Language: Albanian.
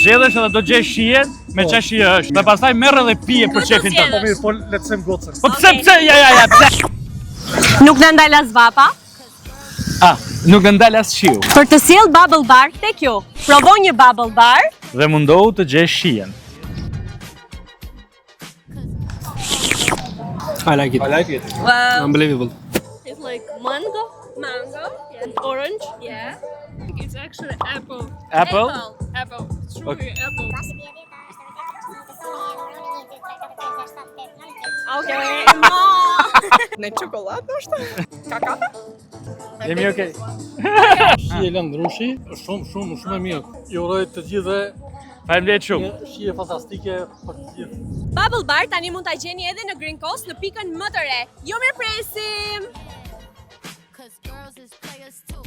zgjedhësh edhe do gjesh shijen me Po. çfarë shije është. Dhe pastaj merr edhe pije për qefin tënd. Po mirë, po le të them gocën. Po pse pse ja ja ja pse? Nuk na ndal as vapa. Ah, nuk na ndal as shiu. Për të sjellë Bubble Bar tek ju. Provo një Bubble Bar. Dhe mundohu të gjesh shijen. I like it. I like it. Unbelievable. It's like mango. Mango. Yeah. Orange. Yeah. It's actually apple. Apple? Apple. It's truly Okay. apple. Okej. No. Në çokoladë ndoshta? Ka kafe? Jemi okay. Shije lëng rrushi, është shumë shumë shumë e mirë. I uroj të gjithëve Faleminderit shumë. një shije fantastike për të gjithë. Bubble Bar tani mund ta gjeni edhe në Green Coast në pikën më të re. Ju mirëpresim! Cause girls is players too.